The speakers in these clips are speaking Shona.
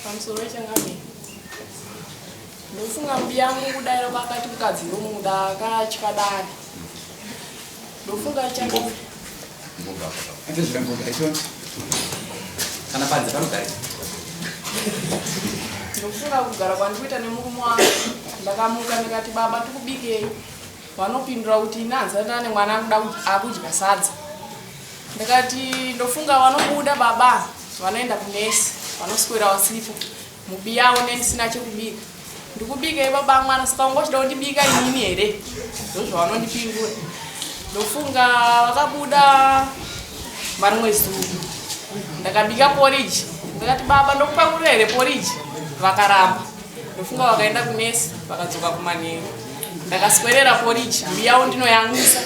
Pamusoro wechangamire. Ndofunga mbiyangu kudaira kwakati mukadzi ndomuda akatya dare. Ndofunga changamire. Kana panze panogarika. Ndofunga kugara kwandikuita nemurume wangu. Ndakamuka ndikati baba tikubikei. Vanopindura kuti ini hanzani ane mwana akuda akudya sadza. Ndikati ndofunga vanobuda baba vanoenda kunesi vanoswera vasipo mubiyawo nendisina chekubika. Ndikubikei baba mwana saka unga uchida kundibika inini here? Ndozvavanondipindura. Ndofunga vakabuda marimwe zuro ndakabika porridge ndakati baba ndokupakurira here porridge vakaramba. Ndofunga vakaenda kunesi vakadzoka kumanheru. Ndakaswerera porridge mbiyawo ndinoyamwisa.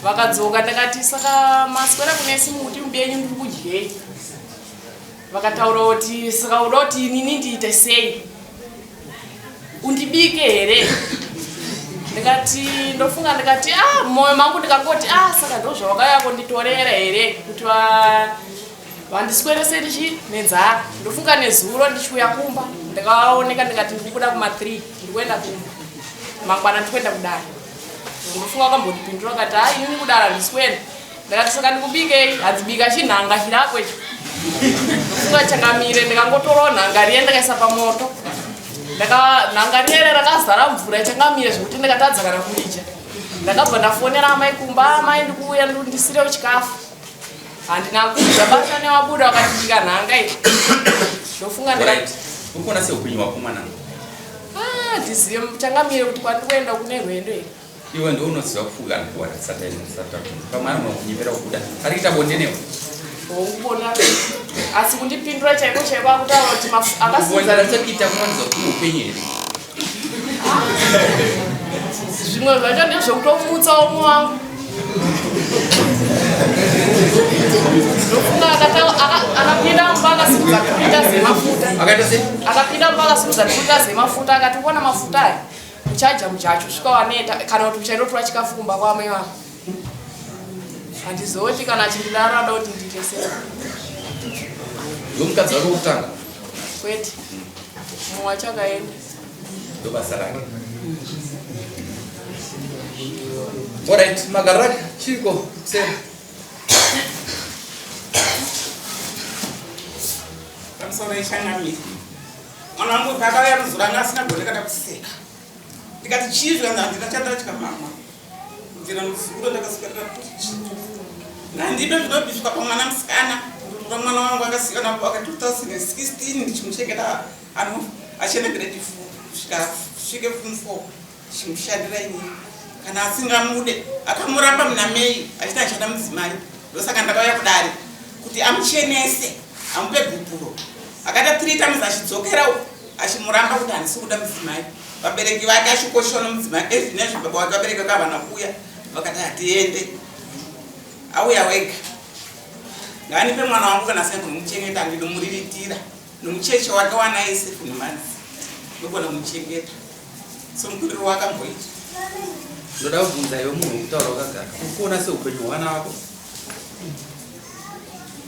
Vakadzoka ndakati saka maswera kunesi muti mbiyenyu ndiri kudyei. Vakataura kuti saka uda kuti inini ndiite sei? Undibike here? Ndikati ndofunga ndikati ah moyo mangu ndikangoti ah saka ndozvawakauya kunditorera here kuti vandiswerese ndichi nenzara. Ndofunga nezuro ndichiuya kumba ndakaoneka ndikati ndikubuda kuma 3 ndikuenda kumba mangwana ndikuenda kudare. Ndofunga wakambondipindura akati ah inini kudare handisi kuenda. Ndakati saka ndikubikei hadzibika chinhanga chirako icho. Ndofunga changamire ndikangotorawo nhanga riye ndakaisa pamoto. Ndaka nhanga riye rakazara mvura changamire zvekuti ndakatadza kana kuidya. Ndakabva ndafonera amai kumba amai ndikuuya ndisirewo chikafu. Handina kudya basa newabuda wakatibika nhanga iyi. Ndofunga ndakati Uri kuona seupenyu hwako mwanangu? Ah, ndizive changamire kuti kwandikuenda kune rwendo here. Iwe ndiwe unoziva kufuga anokuwara tisati tisati tabvunza. Pamwe anogona kunyepera kubuda. Ari kuita bonde newe. Hongu asi kundipindura chaiko chaiko akutaura kuti akasimudza Bonde rachiri kuita kunoratidza kuti une upenyu here? Zvimwe zvacho ndezvekutomutsa umwe wangu. Ndofunga akapinda mumba akasimudza kuita zemafuta. Akaita sei? Akapinda mumba akasimudza kuita zemafuta akati uona mafuta aya. Uchaja mujacho svika waneta kana kuti uchandotora chikafu kumba kwamai vako. Handizoti kana achindidaro ada kuti ndiite sei. Ndomukadzi wako wekutanga? Kwete. Mumwe wacho akaenda. Ndobasa rake. Alright, magaraka chiko kuseri. Pamusoro ichangamire. Mwana wangu paakauya anozora anga asina gore kana kuseka. Ndikati chii zvikanzi handina chandatya mama. Kubvira muzukuru ndakaswera kuti ngandipe zvinobviswa pamwana musikana. Ndotora mwana wangu akasikana waka 2016 ndichimuchengeta ano achienda grade 4 kusvika svike form 4 ndichimushandira inini. Kana asingamude akamuramba muna May achiti achada mudzimai. Ndosaka ndakauya kudare kuti amuchenese amupe gupuro. Akaita 3 times achidzokera uko achimuramba kuti handisi kuda mudzimai. Vabereki vake achikoshiwa nomudzimai ezvinezvi baba vake vabereki vake havana kuuya vakati hatiende. Auya wega. Ngaanipe mwana wangu kana asina kunomuchengeta ndinomuriritira nomucheche wake wanaye 7 months ndogona kumuchengeta somukuriro wakamboita. Ndoda kubvunza iwe munhu wekutaura wakagara uri kuona seupenyu hwevana vako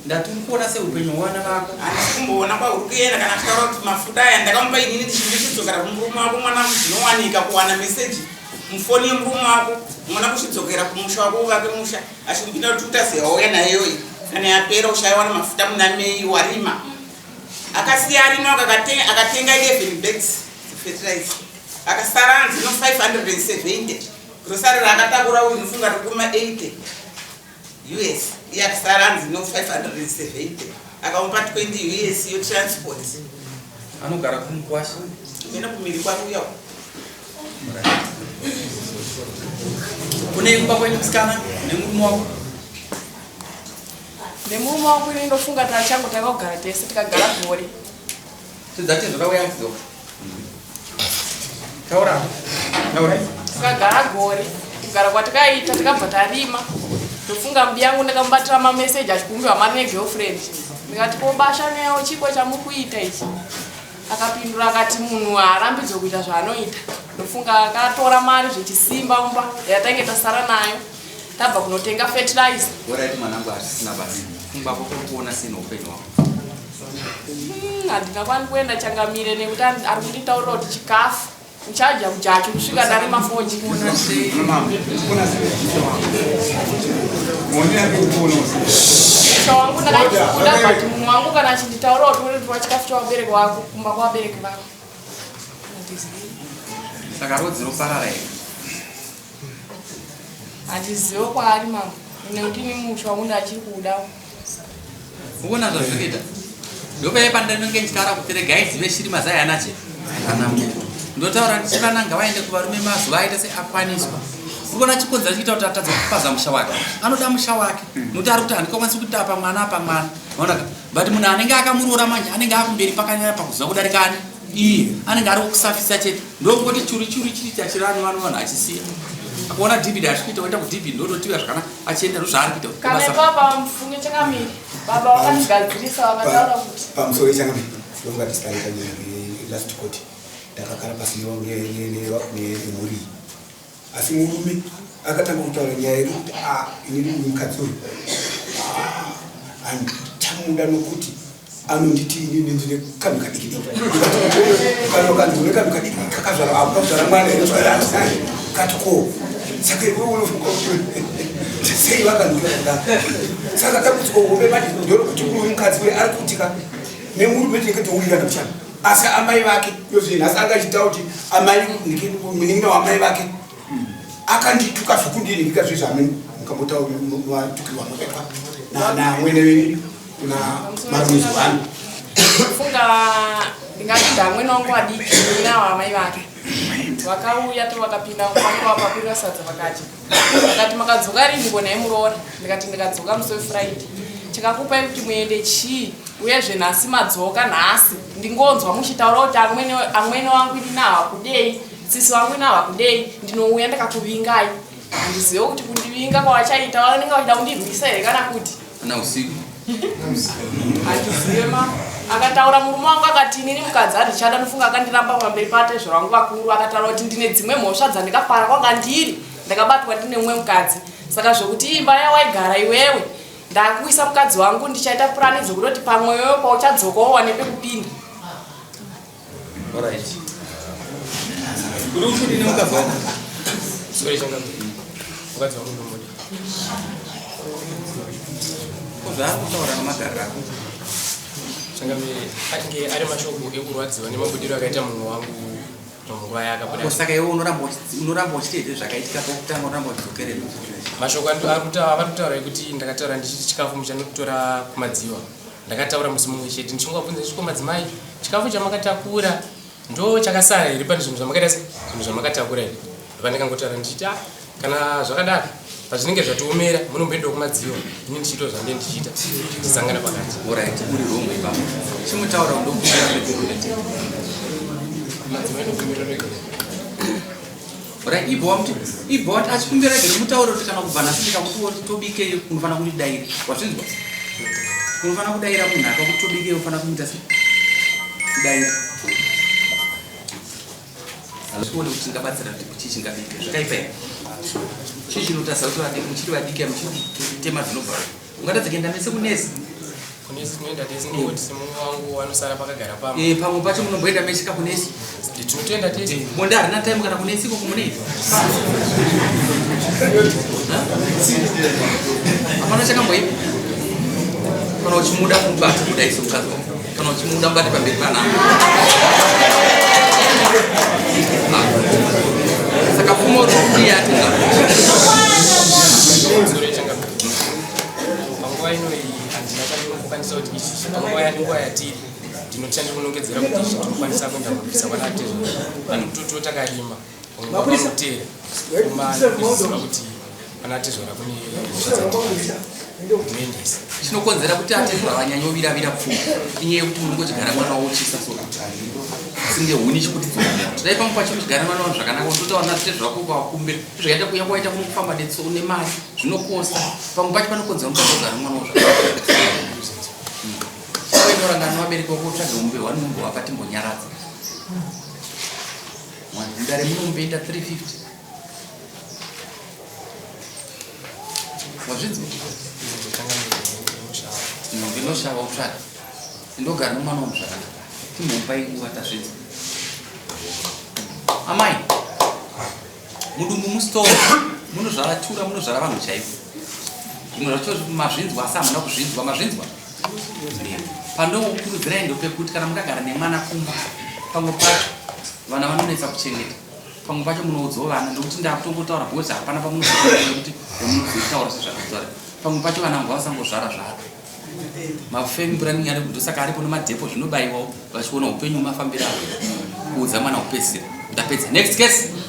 ndati uri kuona seupenyu hwevana vako handisi kumboona kwauri kuenda kana achitaura kuti mafuta aya ndakamupa inini ndichidzokera kumurume wako mwana wangu zvinowanika kuwana meseji mufoni yemurume wako mwana kuchidzokera kumusha wako uvake musha achikupinda kuti utaziva wauya nayoyi kana yapera ushaiwana mafuta muna mei warima akasiya arima akatenga 11 bags fertilizer akasara anzi no 570 grocery raakatakura uyu nofunga riri kuma 80 us iye akasara anzi no 570 akamupa 20 us yo transport anogara kumukwasha mene kumiri kwake uya kune kumba kwenyu musikana nemurume wako Nemurume wangu ini ndofunga tachangu takagara tese tikagara gore. Tidzati zvakauya achidzoka. Taura. Taura. Tikagara gore. Kugara kwatikaita tikabva tarima. Ndofunga mbi yangu ndakamubatira mameseji achikumbirwa mari negirlfriend. Ndikati ko basha newo chiko chamukuita ichi. Akapindura akati munhu haarambidzwe kuita zvaanoita. Ndofunga akatora mari zvechisimba mumba yatange tasara nayo. Tabva kunotenga fertilizer. Alright mwanangu hatisina basa. Funga kwako kuona sei neupenyu hwako. Handina kwani kuenda changamire nekuti ari kunditaurira kuti chikafu uchadya mujacho kusvika ndarima foji. Musha wangu ndakachikuda but mumwe wangu kana achinditaurira kuti unotorwa chikafu chavabereki vako kumba kwavabereki vako. Saka rodzi roparara here? Handizive kwaari mambo nekuti ini musha wangu ndachiri kuuda. Uona zvazviri kuita? Ndopaye pandinenge ndichitaura kuti regai dzive shiri mazai anache ana mbuya. Ndotaura ndichiti vana ngavaende kuvarume mazuva aita seakwaniswa. Uri kuona chikonzero chiita kuti atadza kupaza musha wake. Anoda musha wake. Nokuti ari kuti handikwanisi kuti apa mwana apa mwana. Maona ka? But munhu anenge akamuroora manje anenge akumberi pakanyanya pakuziva kudarika ani? Iye anenge ari kusafisa chete. Ndokungoti churi churi chiri chachirani vanhu vanhu achisiya. Akaona David achikuita oenda kuDavid ndototiwa zvakanaka achienda ndozvaari kuita. Kana ipapa mufunge changamire. Baba vakandigadzirisa vakataura kuti pamusoro changamire ndonga tisikaita nyaya last court ndakagara pasi nemhuri iyi asi murume akatanga kutaura nyaya yekuti ah, inini uyu mukadzi uyu handichamuda nokuti anonditi inini ndine kanhu kadiki diki kana ukanzi une kanhu kadiki kakazvara apo kakuzvara mwana here kati ko saka iwe unofunga kuti sei vakandiita kudaro saka dambudziko hombe manje nderekuti uyu mukadzi uyu ari kuti ka nemurume tinenge towirirana kuchana asi amai vake yozve nhasi anga achitaura kuti amai munin'ina wamai vake akandituka zvekundinhika zvezvo amene mukambotaura makaitwa naamwene venyu na maruzi wani funga ndingati ndamwene wangu vadiki munin'ina wamai vake vakauya to vakapinda vakapakurira sadza vakadya vakati makadzoka rini konai muroora ndikati ndikadzoka musi wefriday chakakupai kuti muende chii uyezve nhasi madzoka nhasi ndingonzwa muchitaura kuti amwene wangu ini nahakudei sisi wangu ini havakudei ndinouya ndakakuvingai handizive kuti kundivinga kwavachaita vanenge vachida kundirwisa here kana kuti kana usiku handizive ma akataura murume wangu akati inini mukadzi handichada ndofunga akandiramba pamberi patezvaro vangu vakuru akataura kuti ndine dzimwe mhosva dzandikapara kwanga ndiri ndakabatwa ndine mumwe mukadzi saka zvekuti imba yawaigara iwewe ndakuisa mukadzi wangu ndichaita purani dzekutoti pamwe iwewe pauchadzoka uwane pekupinda Alright. Uri kuti nemukadzi wako? Sorry changamire. Mukadzi wangu ndomuda. Ko zvaari kutaura nemagariro ako? Changamire ange ari mashoko ekurwadziwa nemabudiro akaita munhu wangu munguva yaakabuda. Ko saka iwe unoramba unoramba uchiti zvakaitika pokutanga unoramba uchidzokerera. Mashoko ari kutaura ekuti ndakataura ndichiti chikafu muchanotora kumadziwa. Ndakataura musi mumwe chete ndichingovabvunza ndichiti ko madzimai chikafu chamakatakura ndo chakasara here pane zvinhu zvamakaita se zvinhu zvamakatakura here ndopandakangotaura ndichiti ah kana zvakadaro pazvinenge zvatiomera munomboendawo kumadziwa ini ndichiitawo zvandee ndichiita tisangana pakati. Orit uri wrong ipapo chimutaura ndokumbira regerero Madzimai ndokumbira regerero. Orit ibva wamuti ibva wati achikumbira regerero mutaure kuti kana kubva nhasi ndikakuti tobikei unofanira kundidaira wazvinzwa unofanira kudaira munhu akakuti tobikei unofanira kumuita sei kudaira tione kuti tingabatsira kuti chii chingabike zvakaipa here chii chinotasa kuti vadiki muchiri vadiki muchiri kutema dzinobva ungatadza kuenda mese kunesi Kunesi tinoenda tese nekuti semumwe wangu anosara pakagara pamwe. Eh, pamwe pacho munomboenda mese ka kunesi. Tinotoenda tese. Eh, bonde harina time kana kunesi ikoko munei. Hapana chakamboipa. Kana uchimuda kumubata kudai somukadzi wako. Kana uchimuda mubate pamberi panapa. Saka pfumo riri ati. Panguva ino iyi handina chandinokwanisa kuti ichi panguva yanguva yatiri ndinoti chandinonongedzera kuti ichi tinokwanisa kuenda kubvisa kwana tezvo vanhu totiwo takarima vanotera kumaziva kuti ana tezvara kune ndinoendesa chinokonzera kuti atezvara vanyanyoviravira pfuma inyaya yekuti uri ngochigara mwana wochisa so singe huni chikuti dai pamwe pacho uchigara mwana wavo zvakanaka utotaura natezvara wako ukawakumbira zvakaita kuya kwaita kuno kufamba netso nemari zvinokosta pamwe pacho panokonzera mukadzi ogara mwana wo zvakanaka vabereki vako utsvage umbe hwanombowapa timbonyaradza mudare munomboenda 350 wazvinzwa inoshava utsvage indogara nomwana wangu zvakanaka. Timbomupai nguva tazvinzwa. Amai, mudumbu mustoro munozvara tura, munozvara vanhu chaivo. Zvimwe zvacho mazvinzwa asi hamuna kuzvinzwa. Mazvinzwa? Pandokukurudzirai ndopekuti kana mukagara nemwana kumba, pamwe pacho vana vanonetsa kuchengeta. Pamwe pacho munoudzawo vana ndokuti ndakutongotaura because hapana pamunokuti munozotaura sezvakutaura. Pamwe pacho vana ngavasangozvara zvaro. Mafemi planning ari ndosaka aripo nemadepo zvinobaiwawo vachiona upenyu mafambiro avo. Kuudza mwana kupedzisira. Ndapedza. Next case.